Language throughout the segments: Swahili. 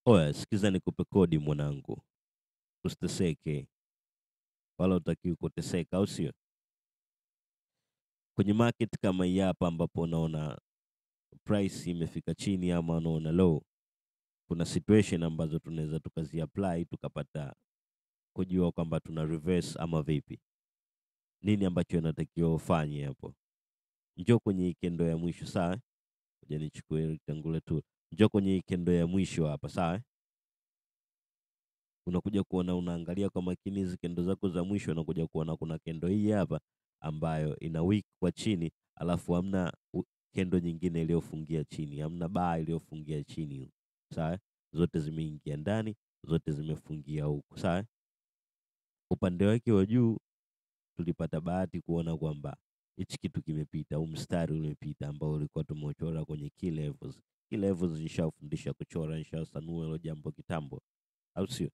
Oya, sikiza nikupe kodi mwanangu, usiteseke wala hutakiwi kuteseka, au sio? Kwenye market kama hii hapa ambapo unaona price imefika chini ama unaona low, kuna situation ambazo tunaweza tukazi apply tukapata kujua kwamba tuna reverse ama vipi. Nini ambacho inatakiwa ufanye hapo? Njoo kwenye hii candle ya mwisho, sawa? Ngoja nichukue rectangle tool. Njoo kwenye hii candle ya mwisho hapa, sawa? Unakuja kuona, unaangalia kwa makini hizi candle zako za mwisho, unakuja kuona kuna candle hii hapa ambayo ina wick kwa chini, alafu hamna candle nyingine iliyofungia chini, hamna bar iliyofungia chini, sawa? Zote zimeingia ndani, zote zimefungia huku, sawa? Upande wake wa juu tulipata bahati kuona kwamba hichi kitu kimepita, huu mstari umepita ambao ulikuwa tumeuchora kwenye key levels. Key levels nishafundisha kuchora, nishasanua hilo jambo kitambo, au sio?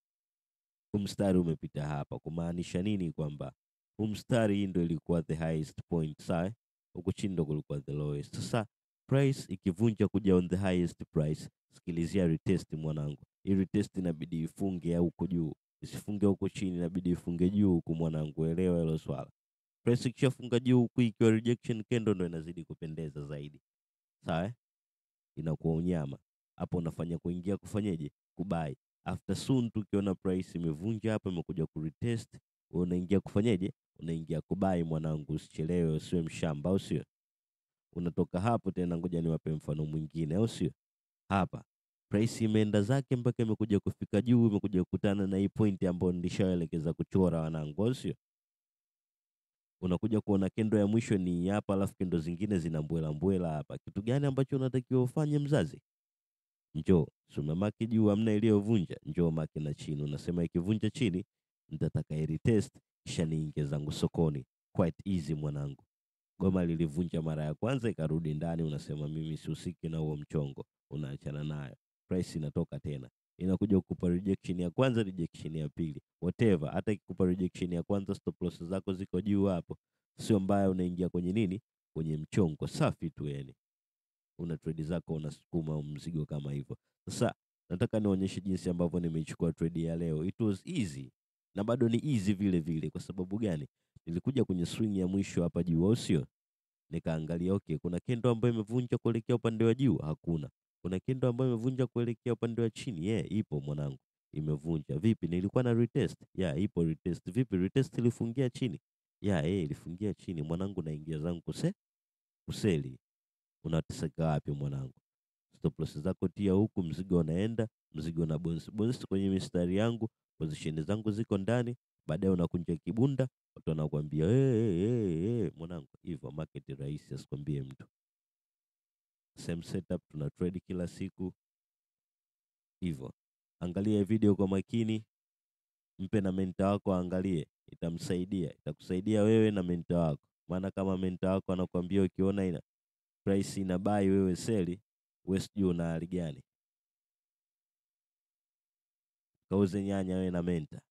Huu mstari umepita hapa, kumaanisha nini? Kwamba huu mstari hii ndio ilikuwa the highest point, sawa? Huku chini ndio kulikuwa the lowest. Sasa price ikivunja kuja on the highest price, sikilizia retest mwanangu. Hii retest inabidi ifunge huko juu, isifunge huko chini, inabidi ifunge juu huku mwanangu, elewa hilo swala. Price ikishafunga juu huku ikiwa rejection candle ndo inazidi kupendeza zaidi, sawa? Inakuwa unyama hapo, unafanya kuingia kufanyeje? Kubuy. After soon tukiona price imevunja hapa, imekuja kuretest, wewe unaingia kufanyeje? Unaingia kubuy mwanangu, usichelewe, usiwe mshamba, au sio? Unatoka hapo tena, ngoja niwape mfano mwingine, au sio? Hapa price imeenda zake mpaka imekuja kufika juu, imekuja kukutana na hii point ambayo nilishaelekeza kuchora wanangu, au sio? Unakuja kuona candle ya mwisho ni hapa, alafu candle zingine zina mbwela mbwela hapa. Kitu gani ambacho unatakiwa ufanye mzazi? Njoo soma mark juu, hamna iliyovunja, njoo mark na chini. Unasema ikivunja chini nitataka retest kisha niingie zangu sokoni. Quite easy mwanangu. Goma lilivunja mara ya kwanza ikarudi ndani, unasema mimi sihusiki na huo mchongo, unaachana nayo. Price inatoka tena, inakuja kukupa rejection ya kwanza, rejection ya pili, whatever. Hata ikikupa rejection ya kwanza, stop loss zako ziko juu hapo, sio mbaya, unaingia kwenye nini, kwenye mchongo safi tu, yani una trade zako, unasukuma mzigo kama hivyo. Sasa nataka nionyeshe jinsi ambavyo nimeichukua trade ya leo. It was easy na bado ni easy vile vile. Kwa sababu gani? Nilikuja kwenye swing ya mwisho hapa juu, au sio? Nikaangalia, okay, kuna candle ambayo imevunja kuelekea upande wa juu? Hakuna. Kuna candle ambayo imevunja kuelekea upande wa chini? Yeah, ipo mwanangu, imevunja. Vipi, nilikuwa na retest? Yeah, ipo retest. Vipi, retest ilifungia chini? Yeah, ilifungia chini mwanangu, naingia zangu kusell. Unateseka wapi mwanangu? Stop loss zako tia huku, mzigo unaenda, mzigo una bounce bounce kwenye mistari yangu, position zangu ziko ndani. Baadaye unakunja kibunda, watu wanakuambia hey, hey, hey, hey, mwanangu. Hivyo market rahisi, asikwambie mtu. Same setup tuna trade kila siku hivyo. Angalia video kwa makini, mpe na mentor wako aangalie, itamsaidia, itakusaidia wewe na mentor wako. Maana kama mentor wako anakuambia ukiona ina price ina buy wewe sell, wewe sijui una hali gani. Kauze nyanya wewe na mentor.